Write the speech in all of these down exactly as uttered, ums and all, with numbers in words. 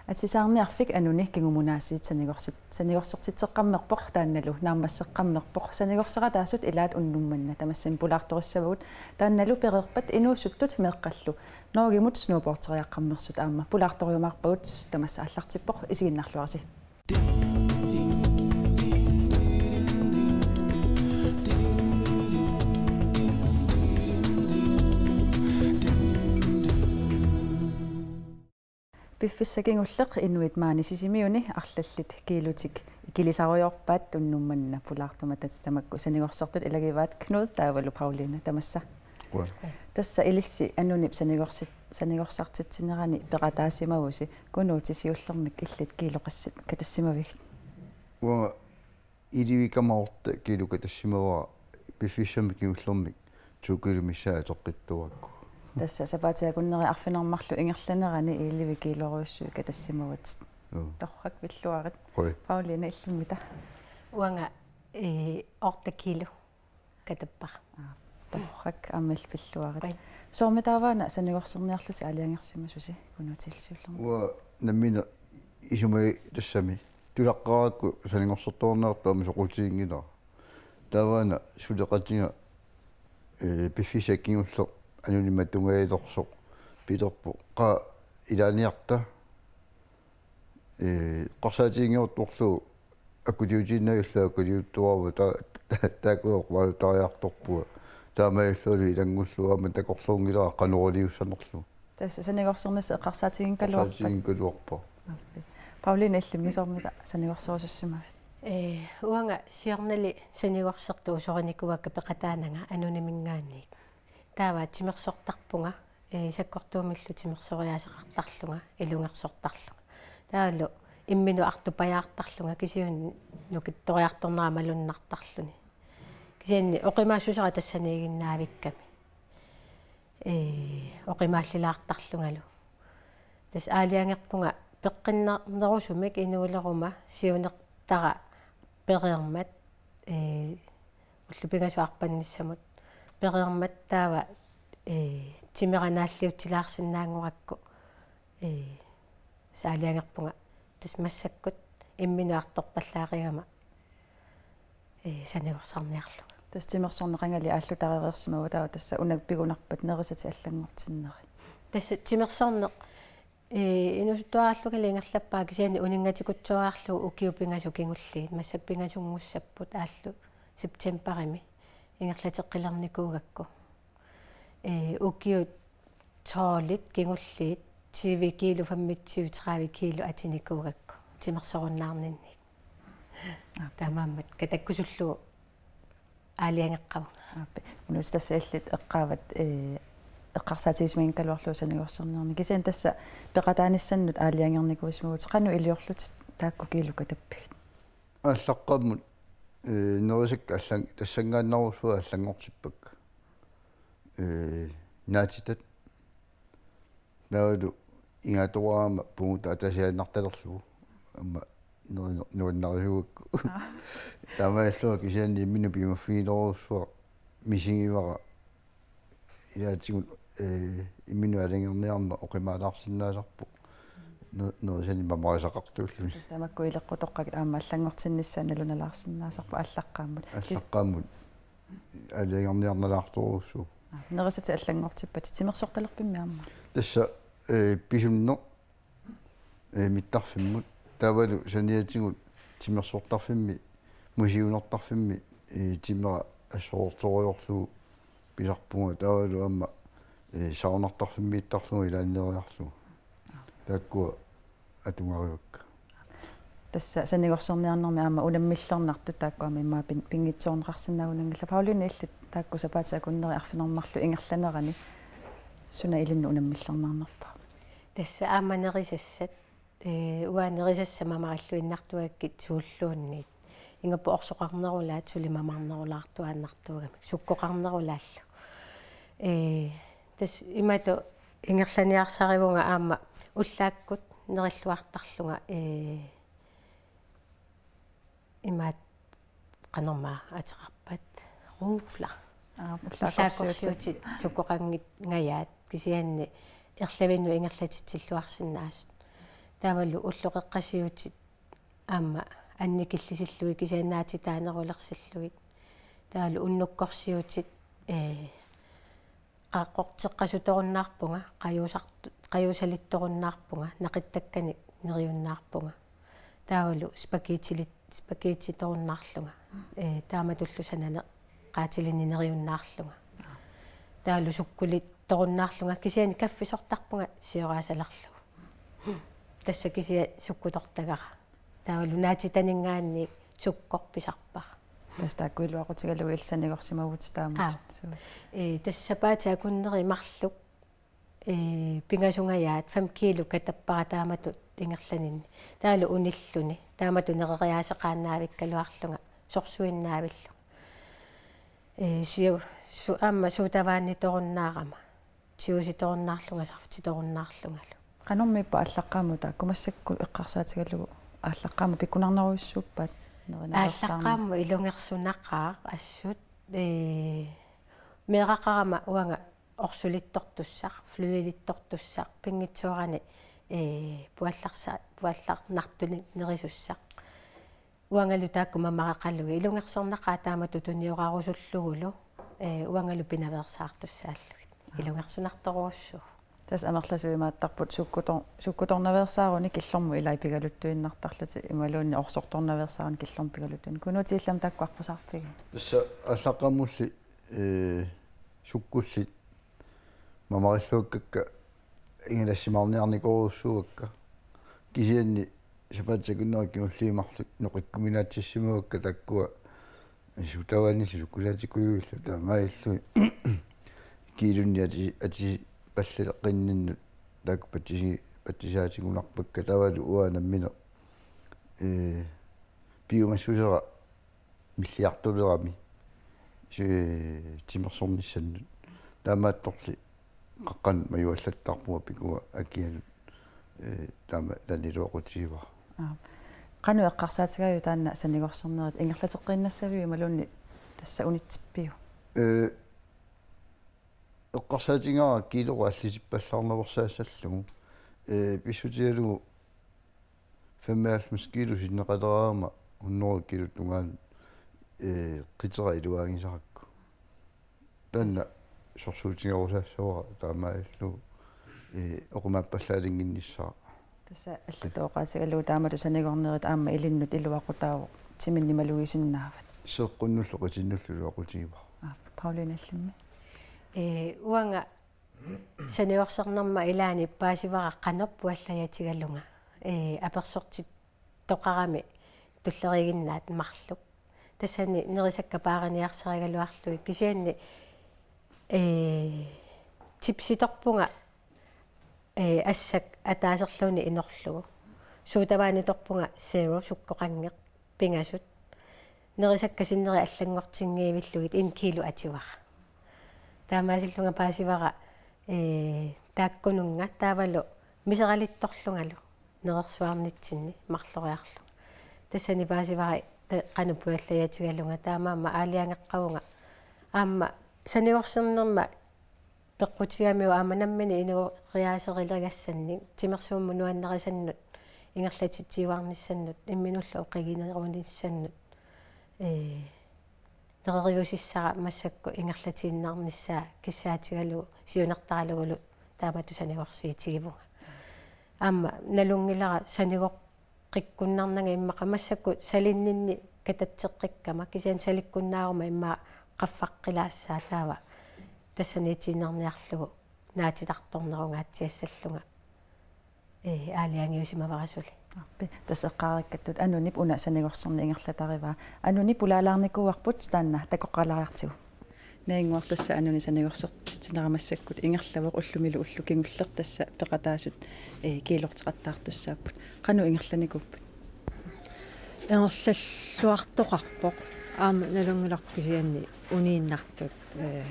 Atisaarniarfik Anuni kingumut aasiit sanigorsit-, sanigorsertitseqqammerpoq, taannalu naammasseqqammerpoq. Sanigorserataasut ilaat unnuk manna tamassami pulaartorissavagut, taannalu pereerpat inuusuttut meeqqallu Norgemut snowboarderiaqqammersut aamma pulaartorujumaarpagut. Tamassa aallartippoq, isiginnaarluarisi. Piffissaq kingulleq inuit maani Sisimiuni arlallit kiilutik ikilisarujorpaat unnuk manna pulaartumatatik, tamakku sanigorsertut ilagivaat Knud taavalu Pauliina, tamassa. Qujan. Tassa ilissi Anunip sanigorsit-, sanigorsartitsinerani peqataasimavusi. Kunuuti, siullermik illit kiiloqassat katassimavigit? Uanga elleve komma otte kiilu katassimavara, piffissami kingullermi to kiilu missaa atoqqittuarakku. Tassa sapaatip akunneri arfineq-marluk ingerlanerani elleve kiilorujussuit katassimavatit. Joo. Torrak, pilluarit. Qujan. Pauliina, illimmita? Uanga, eh, otte kiilu katappara. Aa, torrak, aamma illit pilluarit. Qujan. Soormi taava una sanigorserniarlusi aalajangersimasusi Kunuuti, illit siullermik? Uanga nammineq isumagissavara, tassami tulaqqarakku sanigorsertuarniarta aamma soqutiginngilara. Taava una suleqatiga, eh, piffissaq kingulleq Anuni matungajalersoq pilerpoq: Qaa, ilaaniarta, eh, eqqarsaatiginngiortorlu akuliutiinnarlugu akuliuttuarpunga, ta-, ta-, taakku oqartariartorpunga. Taamaalillunilu ilanngullugu aamma takorluunngilara qanoq iliussanerlugu. Tassa sanigorsernissaq eqqarsaatiginngikkaluarpat? Eqqarsaatiginngikkaluarpara. Aappi. Pauliina, illimmi, soormita sanigorserusussimavit? Eh, uanga siornali sanigorsertut usorinikuuakka peqataananga Anuniminngaanniit. Taava timersortarpunga, eh, sakkortuumillu timersoriaaseqartarlunga, ilungersortarlunga. Taavalu imminut artupajaartarlunga, kisianni nukittoriartornera malunnartarluni. Kisianni oqimaassusera tassaniiginnaavikkami, ee, oqimaallilaartarlungalu. Tassa aalajangerpunga peqqinnarnerusumik inuuleruma siunertara pereermat, ee, ullut pingasut arpannissamut pereermat, taava, ee, timera naalliutsilaarsinnaanngorakku, ee, aalajangerpunga tassa massakkut imminut artorpallaarigama, ee, sanigorsarniarlunga. Tassa timersorneq qangali aallutarereersimava, taava tassa una pigunarpat nerisatit allanngortinnerit? Tassa timersorneq, ee, inuusuttuaraallungali ingerlappara, kisianni uninngatikutsooriarlugu ukiut pingasut kingulliit, massakkut pingasunngussapput, aallu septembarimi ingerlateqqilernikuugakku. Ee, ukiut tolvit kingulliit tyve kiilu, femogtyve, tredive kiilu atinikuugakku timersorunnaarninni. Aap. Taamaammat katakkusullugu aalajangeqqavunga. Aappi. Unaus, tassa illit eqqaavat, ee, eqqarsaatigisimagaluarlugu sanigorserniarneq. Kisianni tassa peqataanissannut aalajangernikuusimavutit, qanoq iliorlutit taakku kiilut katappigit? Aallaqqaammut, ee, nerisakka allan-, tassanngaannarujussuit allanngortippakka. Ee, naatitat. Taavalu ingaattoraama punguta atasiaannartalerlugu. Aamma neri-, nuannarisuugakku. Aa. Taamaalillunga kisianni imminut piumaffiginerujussuaq misigivara. Ilaatigut, ee, imminut aalajangerniarneq oqimaalaarsinnaasarpoq. Ne-, nerisanik mamarisaqartuulluni. Tassa tamakku ileqqutoqqakka aamma allanngortinnissaat nalunalaarsinnaasarpoq aallaqqaammut. Aallaqqaammut aalajangerniarnalaartorujussuuvoq. Aa, nerisatit allanngortippatit timersortalerfimmi aamma? Tassa, ee, pisunneq, ee, mittarfimmut, taavalu saniatigut timersortarfimmi, musiunertarfimmi, ee, timera assorortorujoorlugu pisarpunga, taavalu aamma, ee, saunartarfimmiittarlugu ilaanneeriarlugu. Taakkua atugarivakka. Tassa sanigorserniarnermi aamma unammillernartut taakku aamma immaqa pin-, pinngitsoorneqarsinnaagunanngillat. Pauliina, illit taakku sapaatip akunneri arfineq-marluk ingerlanerani suna ilinnut unammillernarnerpa? Tassa aamma nerisassat, ee, uanga nerisassat mamarilluinnartugakkit suulluunniit. Ingammik orsoqarnerulaat suli mamarnerulaartuaannartuugamik, sukkoqarnerulaallu. Ee, tassa imatut ingerlaniarsarivunga aamma ullaakkut nerilluartarlunga, ee, imaat qanormaa ateqarpat, ruffler. Aa, ullaakkorsiutit. Ullaakkorsiutit sukkoqanngingajaat, kisianni erlavinnut ingerlatitsilluarsinnaasut. Taavalu ulloqeqqasiutit aamma annikillisillugit kisianni naatitaanerulersillugit. Taavalu unnukkorsiutit, ee, qaqqorteqqasutorunnaarpunga, qajusart-, qajusalittorunnaarpunga, naqittakkanik neriunnaarpunga. Taavalu spaghettilit-, spaghettitorunnaarlunga. Ee, taamatullu sananeq qaatilinnik neriunnaarlunga. Taavalu sukkulittorunnaarlunga, kisianni kaffisortarpunga sioraasalerlugu. Tassa kisianni sukkutortagara. Taavalu naatitaninngaanniit sukkor pisarpara. Tassa taakku iluaqutigalugu illit sanigorsimavutit taamatut. Aap. Suu. Ee, tassa sapaatip akunneri marluk, ee, pingasungajaat fem kilo katappara taamatut ingerlaninni. Taavalu unilluni. Taamatut nereriaaseqaannaavikkaluarlunga sorsuinnaavillunga. Ee, siu-, su-, aamma sodavandtorunnaarama. Juicetorunnaarlunga, saftitorunnaarlungalu. Qanormi ippa aallaqqaammut taakku massakkut eqqarsaatigalugu aallaqqaammut pikkunarnerujussuuppat nerinaveersaarneq? Aallaqqaammut ilungersunaqaaq assut, ee, meeraqarama uanga orsulittortussaq, fluidittortussaq, pinngitsoorani, ee, puallarsa-, puallarnartunik nerisussaq. Uangalu taakku mamareqalugit ilungersornaqaaq taamatut tunioraarusullugulu, ee, uangalu pinaveersaartussaallugit. Ilungersunartorujussuuvoq. Tassa amerlasuut imaattarput sukkutor-, sukkutornaveersaaruni killormut ilai pigaluttuinnartarlutik imaluunniit orsortornaveersaaruni killormut pigaluttuinnartarlutik. Kunuuti illit aamma taakku aqqusarpigit? Tassa aallaqqaammulli, ee, sukkullit mamarilluakkakka ingilassimaarniarnikorujussuuakka. Kisianni sapaatip akunneri kingulliit marluk noqikkuminaatsissimavakka taakkua sodavandillu sukkulaatikkujuillu taamaalillugit kiilunni ati-, atipallaleqqinninnut taakku patsisi-, patsisaatigunarpakka taavalu uanga nammineq, ee, piumassusera milliartulerami si-, timersornissannut. Taamaattorli qaqqanut majuallattarpunga pikua akianut, ee, taama taniluaqutigivara. Aap. Qanoq eqqarsaatigaajuk taanna sanigorsernerit ingerlateqqiinnassaviuk imaluunniit tassa unitsippiuk? Ee, eqqarsaatigaara kiiloq aallisippallaarnaveersaassallugu. Ee, pissutigalugu femoghalvfems kilo sinneqaleraangama hundrede kilo tungaanut, ee, qitera iluaagisarakku. Taanna sorsuutigerusaassavara taamaalillugu, ee, oqimaappallaalinnginnissara. Tassa allatut oqaatigalugu taamatut sanigornerit aamma ilinnut iluaqutaavoq timinnik malugisinnaavat. Seeqqunnullu qitinnullu iluaqutigivara. Aap, Pauline allimmi. Ee, uanga sanigorsernerma ilaanni paasivara qanoq puallajatigalunga. Ee, apersortittoqarami tulleriiginnaat marluk. Tassani nerisakka paariniarsarigaluarlugit kisianni, ee, chipsitorpunga, ee, assak ataaserluunniit inorlugu. Sodavandtorpunga zero sukkoqanngeq pingasut. Nerisakka sinneri allanngortinngivillugit en kilo ativara. Taamaasillunga paasivara, ee, taakkununnga taavalu miseralittorlungalu nerersuarnitsinni marloriarlunga. Tassani paasivara ta-, qanoq puallajatigalunga taamaammat aalajangeqqavunga. Aamma sanigorsernerma peqqutigamiuk aamma nammineq inooriaaseriligassannik timersuummut nuannarisannut ingerlatitsiuarnissannut imminullu oqiginerunissannut, ee, nereriusissara massakkut ingerlatiinnarnissaa kissaatigalugu siunertaralugulu taamatut sanigorsiitigivunga. Aamma nalunngilara sanigoqqikkunnarnanga immaqa massakkut salinninni katatseqqikkama kisianni salikkunnaaruma immaqa qaffaqqilaassaaq taava tassani itiinnarniarlugu naatitartornerungaatsiassallunga. Ee, aalajangiusimavara suli. Aappi, tassa eqqaarikkattut Anunip una sanigorserneq ingerlatarivaa. Anunip pulaalaarnikuuarput taanna takoqqaalaariartigu. Naannguaq, tassa Anunip sanigorsertitsinera massakkut ingerlavoq, ullumilu ullut kingulleq tassa peqataasut, ee, kiiloorteqattaartussaapput. Qanoq ingerlanikuupput? Ingerlalluartoqarpoq. Aamma nalunngilarput kisianni uniinnartut. Ee,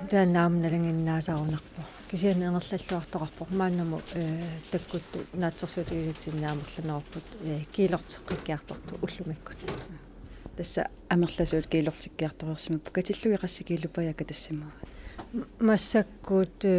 taanna aamma nalinginnaasarunarpoq. Kisianni ingerlalluartoqarpoq. Maannamut, ee, takkuttut naatsorsuutigisatsinni amerlanerupput, ee, kiiloorteqqikkiartortut ullumikkut. Tassa amerlasuut kiiloortikkiartoreersimapput. Katillugit qassit kiilupajaakka tassimaavat? M-, massakkut, ee,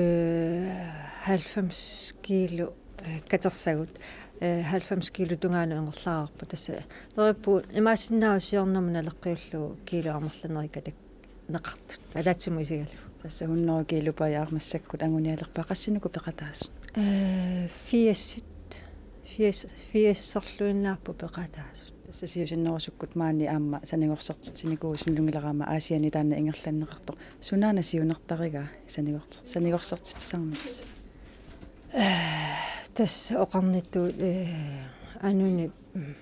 halvfems kilo eh, katersagut, eh, halvfems kiilup tungaanut ingerlareerput. Tassa neriuppugut imaassinnaavoq siornermut naleqqiullugu kiilut amerlanerit katak-, neqartut. Ataatsimut isigalugu. Tassa hundrede kiilupajaaq massakkut angunialerpaa, qassinik uku peqataasut? Eh, firsit. Firs, firserluinnaapput peqataasut. Tassa siusinnerusukkut maani aamma sanigorsartitsinikuuvugut, sinilluunniileraama Aasianni taanna ingerlanneqartoq. Sunaana siunertarigaa sanigorter-, sanigorsertitsisarnersi? Tassa oqarnittut, eh, anuni, mm,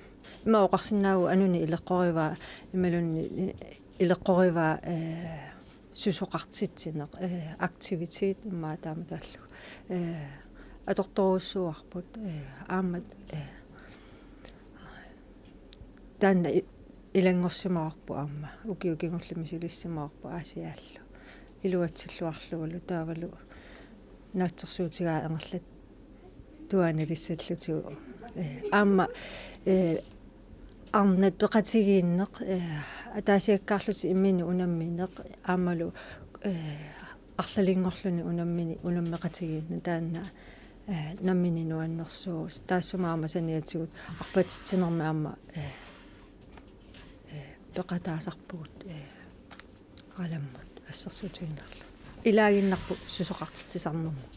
ima oqarsinnaavugut anuni ileqqorivaa, imaluunniit, eh, ileqqorivaa, eh, susoqartitsineq, eh, aktivitet immaqa taamatut taallugu. Eh, atortorujussuuarput, eh, aamma, eh, taanna i-, ilanngorsimavarput aamma. Ukiut kingulliit misilissimavarput Aasiaallu. Iluatsilluarlugulu taavalu naatsorsuutigaa ingerlattuaannalissallutigu. Eh, aamma, eh, arnat peqatigiinneq, eh, ataasiakkaarlutik imminnut unammineq, aammalu, eh, arlalinngorluni unammini-, unammeqatigiinneq taanna, eh, nammineq nuannersuuvoq. Taassuma aamma saniatigut arpatitsinermi aamma, eh, eh, peqataasarpugut, eh, qaalammut assersuutigiinnarlugu. Ilaaginnarpoq susoqartitsisarnermut.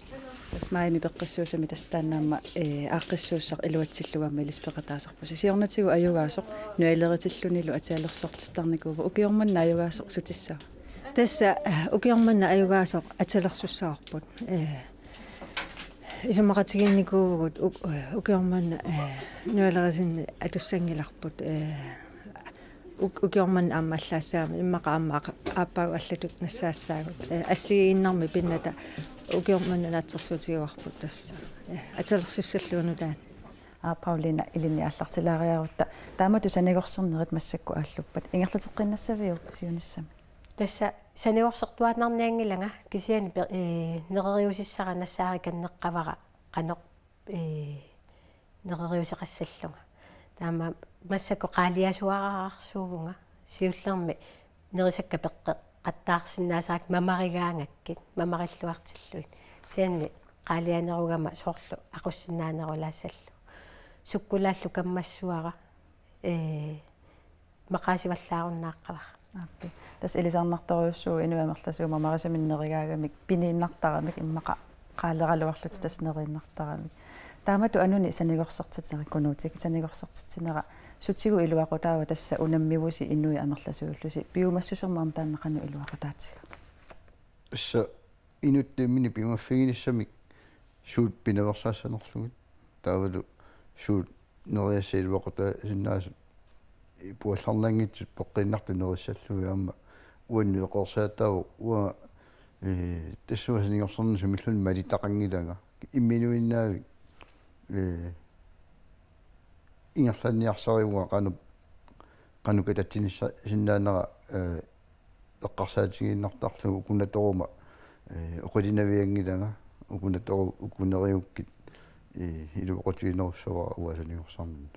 Tassa maajimi peqqissuusami tassa taanna aamma, eh, aaqqissuussaq iluatsillugu aamma ilissi peqataasarpusi. Siornatigut ajugaasoq nualeritillunilu atisalersortittarnikuuvoq. Ukioq manna ajugaasoq sutissava? Tassa, eh, ukioq manna ajugaasoq atisalersussavarput. Eh, isumaqatigiinnikuuvugut uk-, eh, ukioq manna, eh, nualeritinni atussanngilarput, eh, uk-, ukioq manna aamma allaassagami, immaqa aamma aq-, aappaagu allatut nassaassaagut. Eh, assigiinnarmi pinnata ukioq manna naatsorsuutigaarput tassa. Eh, atisalersussallugu nutaanik. Aa, Pauliina, ilinni aallartilaariarutta. Taamatut sanigorsernerit massakkut aalluppat. Ingerlateqqiinnassaviuk siunissami? Tassa sanigorsertuaannarnianngilanga kisianni pe-, eh, nereriusissara nassaarikanneqqavara qanoq, eh, nereriuseqassallunga. Taama massakkut qaaliasuararsuuvunga siullermik nerisakka peqqeqattaarsinnaasarakkit mamarigaangakkit, mamarilluartillugit. Kisianni qaalianerugama soorlu aqussinnaanerulaassallugu. Sukkulaallu kammassuara, ee, maqaasivallaarunnaaqavara. Aappi. Tassa ilisarnartorujussuuvoq inuit amerlasuut mamarisamik nerigaagamik, piniinnartaramik, immaqa qaaleraluarlutik tassa neriinnartaramik. Taamatut anuni sanigorsertitsinerit, Kunuutik, sanigorsertitsinera sutigut iluaqutaava tassa unammivusi inuit amerlasuullusi? Piumassusermik aamma taanna qanoq iluaqutaatigaa? Tassa inuttut imminnut piumaffiginissamik suut pinaveersaassanerlugit. Taavalu suut nerisassat iluaqutaasinnaasut puallarnanngitsut peqqinnartut nerissallugit aamma uannut eqeersaataavoq uanga, eh, tassunga sanigorserneq sumilluunniit malittaqanngilanga. Imminuinnaavik, eh, ingerlanniarsarivugut qanoq, qanoq katatsinissa-, sinnaanera, eh, eqqarsaatigiinnartarlugu ukunatoruma, eh, oqilinavianngilanga, ukunatoru-, uku neriukkit, eh, iluaqutiginerussavara uanga sanigorserneq.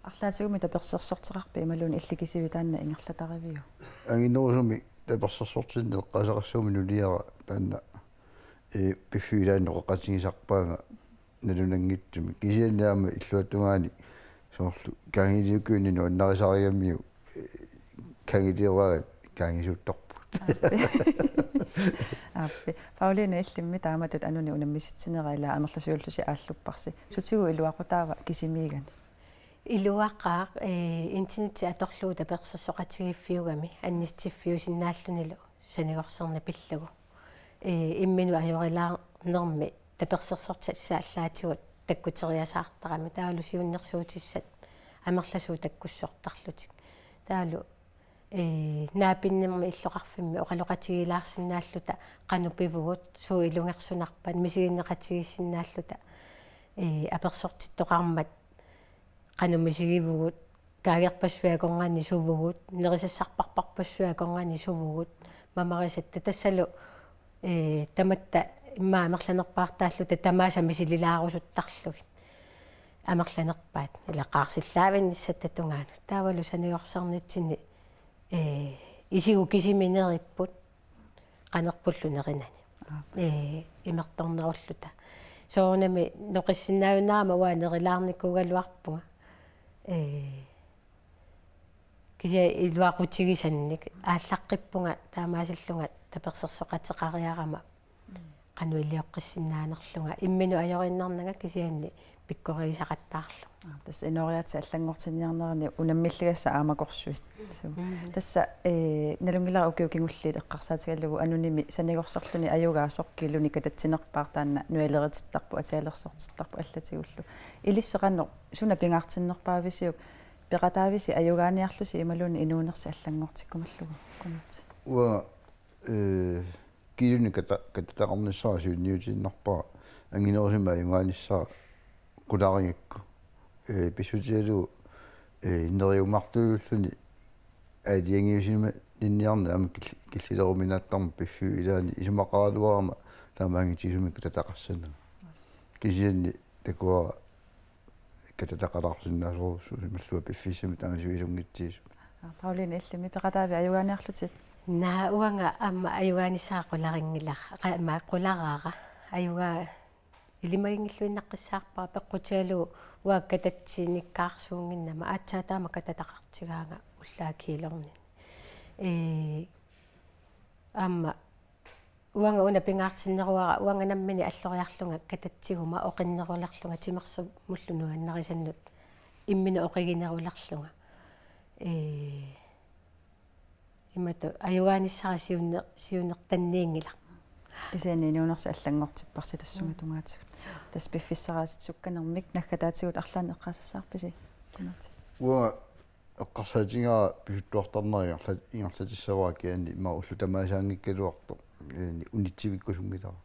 Arlaatigummi tapersersorteqarpit imaluunniit illit kisivit taanna ingerlatariviuk? Anginerusumik tapersersortinneq eqqaasaqassuarnik nuliara taanna, eh, piffiulaannoqeqatigisarpaanga nalunanngitsumik. Kisianni aamma illuatungaani soorlu kaangiliukkuinni nuannarisarigamiuk, eh, kaangiliuaat kaangisuuttorput. Aappi. Aappi. Pauliina, illimmi taamatut anuni unammisitsinera ilaa amerlasuullusi aallupparsi. Sutigut iluaqutaava kisimiigani? Iluaqaaq, eh, internetti atorlugu tapersersoqatigiiffiugami annisittiffiusinnaallunilu sanigorserneq pillugu. Eh, imminut ajorilaarnermi tapersersortissat allaatigut takkuteriasaartarami, taavalu siunnersuutissat amerlasuut takkussortarlutik. Taavalu, eh, naapinnermi illoqarfimmi oqaloqatigiilaarsinnaalluta qanoq pivugut, suut ilungersunarpat, misiginneqatigiissinnaalluta, eh, apersortittoqarmat qanoq misigivugut, kaagerpassuit akornanni suvugut, nerisassarparparpassuit akornanni suvugut, mamarisatta tassalu, eh, tamatta immaqa amerlanerpaartaalluta tamaasa misililaarusuttarlugit. Amerlanerpaat, ilaqaarsillavinnissatta tungaanut. Taavalu sanigorsiornitsinni, eh, isigut kisimi neripput, qanerpullu nerinani. Aap. Eh, imertornerulluta. Soorunami noqissinnaajunnaarama uanga nerilaarnikuugaluarpunga. Ee, kisianni iluaqutigisannik aallaqqippunga taamaasillunga tapersersoqateqariarama qanoq ilioqqissinnaanerlunga imminut ajoriinnarnanga kisianni pikkorigisaqattaarlunga. Aa, tassa inooriaatsit allanngortinniarnerini unammilligassat aamakorsuit. Suu. Mm. Tassa, ee, nalunngilara ukiut kingulliit eqqarsaatigalugu anunimi sanigorserluni ajugaasoq kiiluni katatsinerpaaq taanna nualeritittarpoq, atialersortittarpoq allatigullu. Ilissi qanoq suna pingaartinnerpaavisiuk, peqataavisi ajugaaniarlusi imaluunniit inuunersi allanngortikkumallugu? Kunuti. Uanga, ee, kiiluni kata-, katataqarnissara siunniutiinnarpara, anginerusumik ajugaanissara qularigakku. Ee, pissutigalugu, ee, neriumartuulluni aalajangiusimaninniarneq aamma kill-, killileruminaattarmat piffiup ilaani isumaqaraluarama taamaanngitsuusumik katataqassanagu. Kisianni takuara katataqalaarsinnaasorujussuuvoq imaluunniit piffissami taama suisunngitsuusumik. Aa, Pauline, illimmi peqataavit ajugaaniarlutit? Naa, uanga aamma ajugaanissara qularinngilaq. Qa-, aamma qularaara. Ajugaa ilimaginngilluinnaqqissaarpara peqqutigalugu uanga katatsinikkaarsuunnginnama aatsaat taama katataqartigaanga ullaaq kiilornini. Ee, aamma uanga una pingaartinneruara uanga nammineq alloriarlunga katatsiguma oqinnerulerlunga timersumullu nuannarisannut imminut oqiginerulerlunga. Ee, imatut ajugaanissara siunner-, siunnertanniinngilaq. Kisianni inuunersi allanngortipparsi tassunga tungaatigut. Tassa piffissaraatit sukkanermik naggataatigut arlaannik eqqaasassaarpisi? Kunuti. Uanga eqqarsaatigaara pisuttuartarnera ingerla-, ingerlatissavara kisianni immaqa ullut tamaasaanngikkaluartoq. Ee, unitsivikkusunngilara.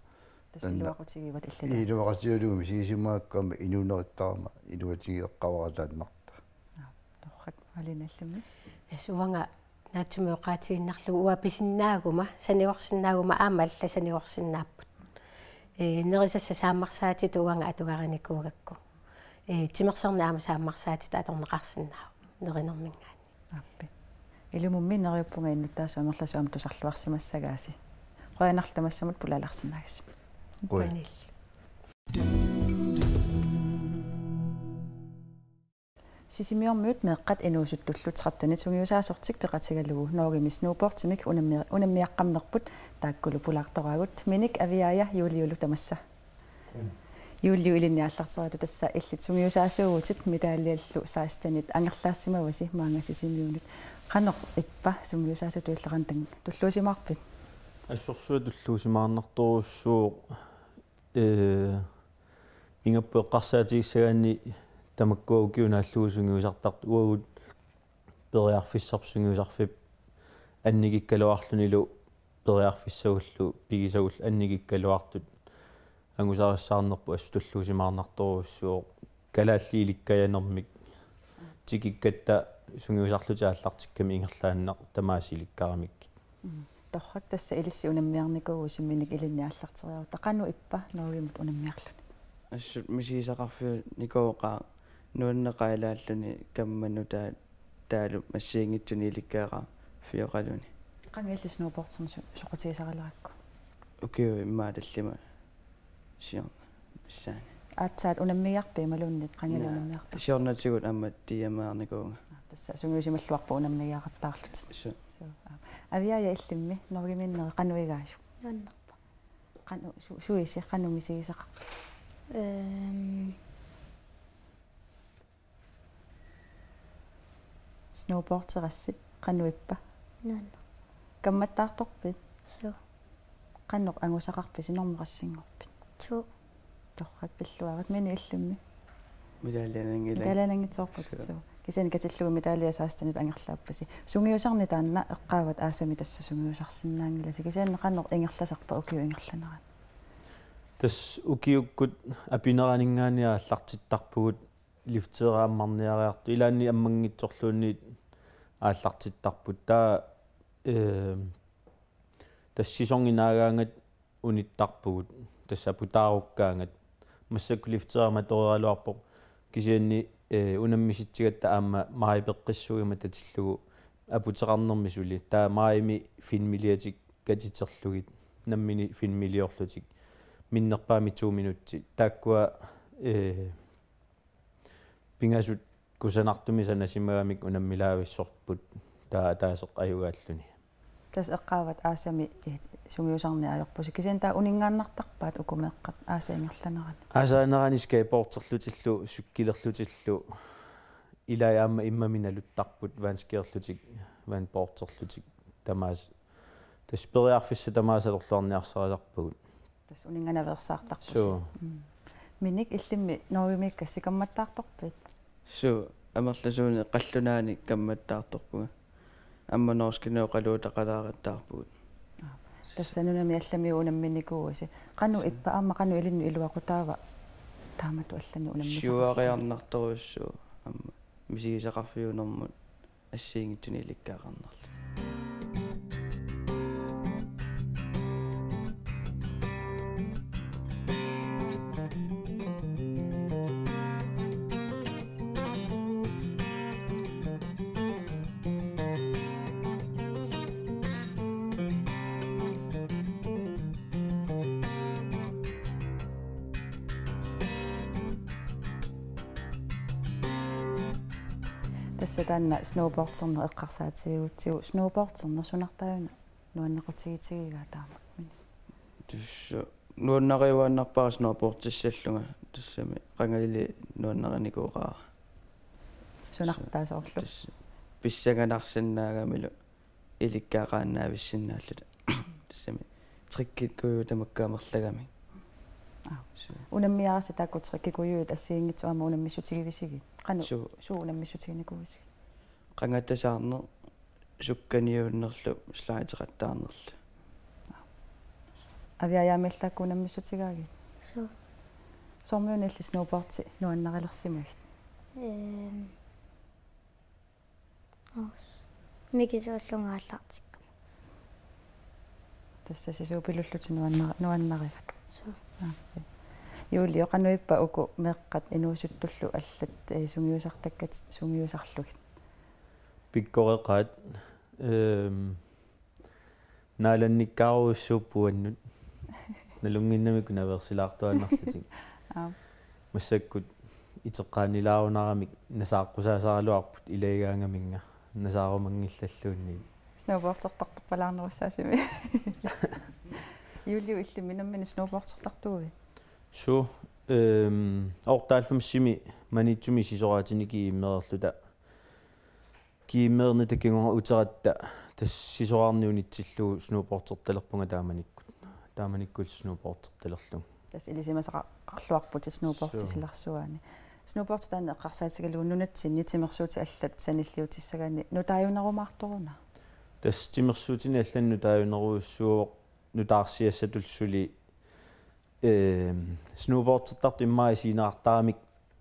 Tassa taanna iluaqutigivat illilaa. Iluaqutigalugu misigisimagakku aamma inuunerittarama iluatigeqqavara taannartaa. Aa, torrak, Pauline, illimmi? Tassa uanga naatsumik oqaatigiinnarlugu uanga pisinnaaguma, sanigorsinnaaguma aamma allat sanigorsinnaapput. Ee, nerisassat saammarsaatitut uanga atugarinikuugakku. Ee, timersorneq aamma saammarsaatitut atorneqarsinnaavoq nerinerminngaanniit. Aappi. Ilumummi neriuppunga innuttaasut amerlasuut aamma tusarluarsimassagaasi. Qujanarlu tamassamut pulaalaarsinnaagassi. Qujan. Qujanarlu. Sisimiormiut meeqqat inuusuttullu trettenit sungiusaasortik peqatigalugu Norgemi snowboardimik unammi-, unammiaqqammerput taakkulu pulaartoraagut. Minik, Aviaja, Juliulu tamassa. Juliu, ilinniaallartereerutta tassa illit sungiusaasuuvutit medaljallu sekstenit angerlaassimavasi maanga Sisimiunut. Qanoq ippa sungiusaasutut illit, qanoq tulluusimaarpit? Assorsuaq tulluusimaarnartorujussuuvoq, ee, ingammik eqqarsaatigissagaanni tamakkua ukiut naallugu sungiusartartut uagut periarfissarput sungiusarfik annikikkaluarlunilu periarfissagullu pigisagullu annikikkaluartut angusarissaarnerput assut tulluusimaarnartorujussuuvoq. Kalaallit ilikkajanermik tikikkatta sungiusarlutik aallartikkamik ingerlaannaq tamaasa ilikkaramikkit. Mm. Torrak, tassa ilissi unammiarnikuuvusi, Minik, ilinniaallartereerutta. Qanoq ippa Norgemut unammiarluni? Assut misigisaqarfiunikuuvoq, nuanneqaaq ilaalluni kamma nutaaq taavalu assigiinngitsunik ilikkagaqarfioqaluni. Qanga illit snowboardimut so-, soqutigisaralerakku? Ukiut immaqa tallimat siorna missaani. Aatsaat unammigiarpit imaluunniit qangali? Naa, unammiarpit? Siornatigut aamma tiiameernikuvunga. Aa, tassa sungiusimalluarpoq unammigiaqattaarlutit. Suu. Suu, aa. Aviaja, illimmi Norgeminneri qanoq igaajuk? Nuannerpoq. Qanoq su-, suisi qanoq misigisaqarpit? Ehm. Snowboarderassi qanoq ippa? Nuanneq. Kammattaartorpit? Suu. Qanoq angusaqarpisi, normu qassinngorpit? To. Torrak, pilluarit. Minik, illimmi? Medaljananngilanga. Medaljananngitsoorputit. Suu. Suu. Kisianni katillugu medalje sekstenit angerlaappasi. Sungiusarneq taanna eqqaavat aasami tassa sungiusarsinnaanngilasi. Kisianni qanoq ingerlasarpa ukiup ingerlanerani? Tassa ukiukkut apineraninngaanniit aallartittarpugut, lifterit ammarniariartut, ilaanni ammanngitsorluunniit aallartittarput. Taava, ee, tassa sæsoni naagaangat unittarpugut, tassa aputaarukkaangat. Massakkut lifterit amatoreeraluarpoq, kisianni, ee, unammisitsigatta aamma maaji peqqissuugama tatillugu aputeqarnermi suli. Taava maajimi filmiliatik katiterlugit, nammineq filmiliorlutik. Minnerpaamik to minutsit. Taakkua, eh, pingasut kusanartumik sanasimagamik unammilaavissorput taava ataaseq ajugaalluni. Tassa eqqaavat aasami, eh, sungiusarneq ajorpusi. Kisianni taava uninngaannartarpaat uku meeqqat aasap ingerlanerani? Aasaanerani skateboarderlutillu, cykelerlutillu, ilai aamma immami naluttarput, vandskierlutik, vandboarderlutik, tamaasa. Tassa periarfissat tamaasa atorluarniarsarisarpagut. Tassa uninnganaveersaartarpusi. Suu. Mm. Minik, illimmi Norgemiikkassi kammattaartorpit? Suu, amerlasuunik qallunaanit kammattaartorpunga. Aamma norskinut oqaluutaqalaarattaarpugut. Aa. Tassa nunami allamiut unamminikuuisi. Qanoq, suu, ippa aamma qanoq ilinnut iluaqutaava taamatut allanut unammisaqarluni? Siuariarnartorujussuuvoq aamma misigisaqarfiunermut assigiinngitsunik ilikkagaqarnerlutik. Tassa taanna snowboarderneq eqqarsaatigigutsigu, snowboarderneq sunartaajuna nuannaqutigitigigaa taama? Tassa nuannariuaannarpara snowboardissallunga, tassami qangali nuannarinikuuara. Sunartaa soorlu? Tassa pissanganarsinnaagamilu ilikkagaqaannaavissinnaalluta. Tassami trickit kujuit tamakku amerlagamik. Aa. Suu. Unammiarisi taakku trickit kujuit assigiinngitsut aamma unammissutigivisigit? Qanoq, suu, suut unammissutiginikuuisigit? Qangatasaarneq, sukkaniuunnerlu, slideqattaarnerlu. Aviajaamiillakku unammissutigaagit? Suu. Soormiuna illit snowboardi nuannarilersimagit? Ehm, Aas. Mikisuullunga aallartikkama. Tassa sisuupilullutit nuanna-, nuannarivat. Suu. Aappi. Julie, qanoq ippa uku meeqqat inuusuttullu allat, eh, sungiusartakkatit sungiusarlugit? Pikkoreqaat, ehm, naalannikkaarujussuupput uannut. Nalunnginnamikku naveersilaartuaannarlutik. Aap. Massakkut iteqqaannilaarunaramik nasaaqqusaasaraluarput ilagigaangaminnga nasaarumanngillalluunniit. Snowboardertartorpalaarnerussaasimi. Julie, illimmi nammineq snowboardertartuuvit? Suu, ehm, otteoghalvfemsimi Maniitsumi sisoraatini GM-erluta. GM-ernitta kingorna uteratta tassa sisoraarni unitsillugu snowboardertalerpunga taamanikkut. Taamanikkut snowboardertalerlugu. Tassa ilisimasaqarluarputit snowboardi, suu, silarsuaani. Snowboardi taanna eqqarsaatigalugu nunatsinni timersuutit allat sanilliutissagaanni nutaajunerumaartoruna? Tassa timersuutini allani nutaajunerujussuuvoq nutaarsiassatut suli. Ehm, snowboardertartut immaqa isigineqartaramik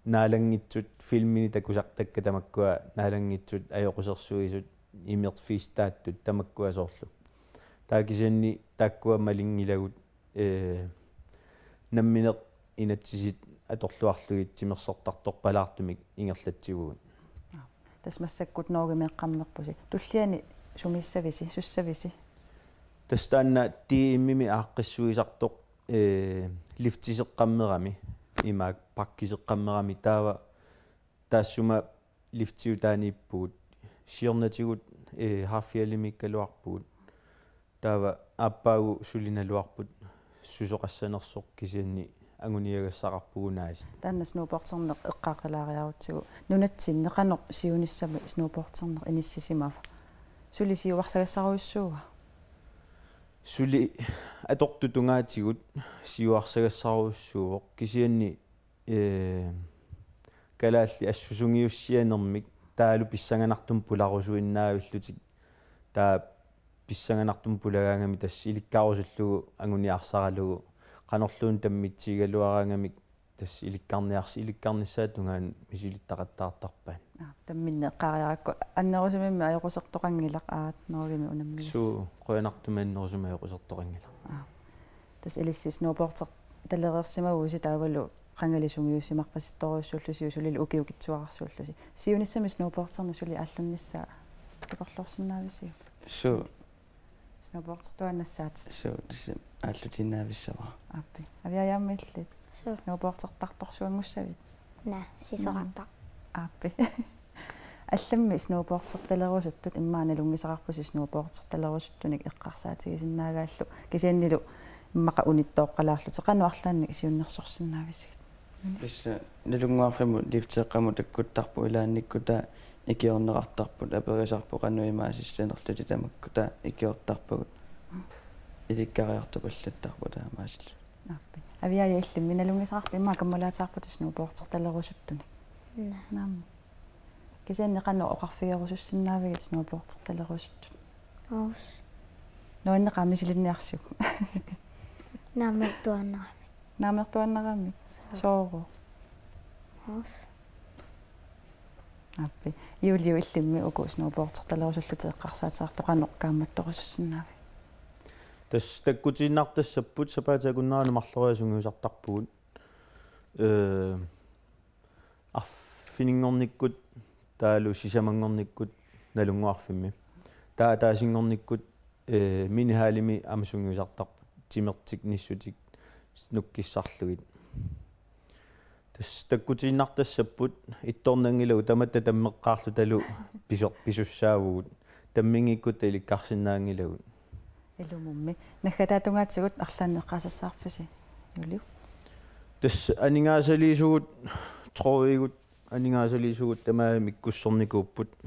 naalanngitsut filmini takusartakkat tamakkua naalanngitsut ajoqusersuisut imerfistaattut tamakkua soorlu. Taava kisianni taakkua malinngilagut, eh, nammineq inatsisit atorluarlugit timersortartorpalaartumik ingerlatsivugut. Tassa massakkut Norgemeeqqammerpusi. Tulliani sumissavisi, sussavisi? Tassa taanna D M-imi aaqqissuisartoq, eh, liftiseqqammerami, imaak bakkiseqqammerami, taava taassuma liftiutaaniippugut, siornatigut, eh, Hafjellimiikkaluarpugut. Taava aappaagu suli naluarput susoqassanersoq, kisianni anguniagassaqarpugut aasiit. Taanna snowboarderneq eqqaaqqalaariarutsigu, nunatsinni qanoq siunissami snowboarderneq inissisimava? Suli siuarsagassaarujussuua? Suli atortut tungaatigut siuarsagassaarujussuuvoq, kisianni, eh, kalaallit assut sungiussianermik taavalu pissanganartumik pularusuinnaavillutik, taava pissanganartumik pulagaangami tassa ilikkaarusullugu anguniarsaralugu, qanorluunniit tammitsigigaluaraangamik tassa ilikkarniars-, ilikkarnissaata tungaanut misilittaqattaartarpaat. Aa, tamminneq eqqaariarakku annerusumimmi ajoqusertoqanngilaq, aat, Norgemi unammigassi. Suu, qujanartumik annerusumik ajoqusertoqanngilaq. Aa. Tassa ilissi snowboardertalereersimagussi taavalu qangali sungiussimarpasittorujussuullusi, suli ukiukitsuararsuullusi. Siunissami snowboarderneq suli aallunnissaa takorloorsinnaavisiuk? Suu. Snowboardertuaannassaat. Suu, tassa Aallutinnaavissavara. Aappi. Aviajaammi illit. Suu. Snowboardertartorsuanngussavit. Naa, sisorartar. Aappi. Allammi snowboardertalerusuttut immaqa nalunngisaqarpusi snowboardertalerusuttunik eqqarsaatigisinnaagaallu. Kisiannilu immaqa unittooqqalaarlutit qanoq arlaannik siunnersorsinnaavisigit. Tassa Nalunnguarfimmut lifteeqqamut takkuttarput ilaannikkut taava ikiorneqartarput aperisarput qanoq imaasissanerlutit tamakku taava ikiortarpagut ilikkariartupallattarput taamaasillutik. Aappi. Aviaja illimmi nalunngisaqarpit immaqa kammalaataarputit snowboardertalerusuttunik. Naa. Naammi. Kisianni qanoq oqarfigerusussinnaavigit snowboardertalerusuttut. Uus. Nuanneqaaq misilinniarsiuk. Naamertuaannarami. Naamertuaannarami. Soorlu. Uus. Aappi. Juliu illimmi uku snowboardertalerusullutit eqqarsaatigaartut qanoq kaammattorusussinnaavigit. Tassa takkutiinnartassapput sapaatip akunnerani marloriarlunga sungiusartarpugut. Ee, arfininngornikkut taavalu sisamanngornikkut Nalunnguarfimmi. Taava ataasinngornikkut ee, minihallimi aamma sungiusartarput timertik nissutik nukkissarlugit. Tassa takkutiinnartassapput ittornanngilagut tamatta tammeqqaarlutalu piso-, pisussaavugut. Tamminngikkutta ilikkarsinnaanngilagut. Ilumummi. Naggataatungaatigut arlaannik eqqaasassaarpisi, Juliu? Tassa aningaasaliisugut, trådigut, aningaasaliisugut tamaasa mikkussornikuupput.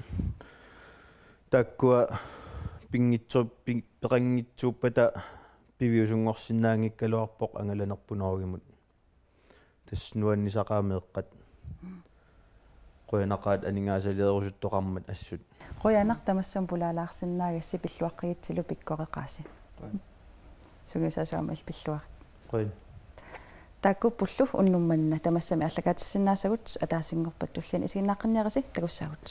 Taakkua pinngitsu-, pi-, peqanngitsuuppata piviusunngorsinnaanngikkaluarpoq angalanerput Norgemut. Tassa nuannisaqaaq meeqqat. Qujanaqaaq aningaasaliinerusuttoqarmat assut. Qujanaq, tamassuma pulaalaarsinnaagassi, pilluaqqigitsilu pikkoreqaasi. Qujan. Sungiusaasoq aamma pilluarit. Qujan. Taakkuuppullu unnuk manna, tamassami aallakaatissinnaasagut, ataasinngorpat tulliani isiginnaaqqinniarisi, takussaagut.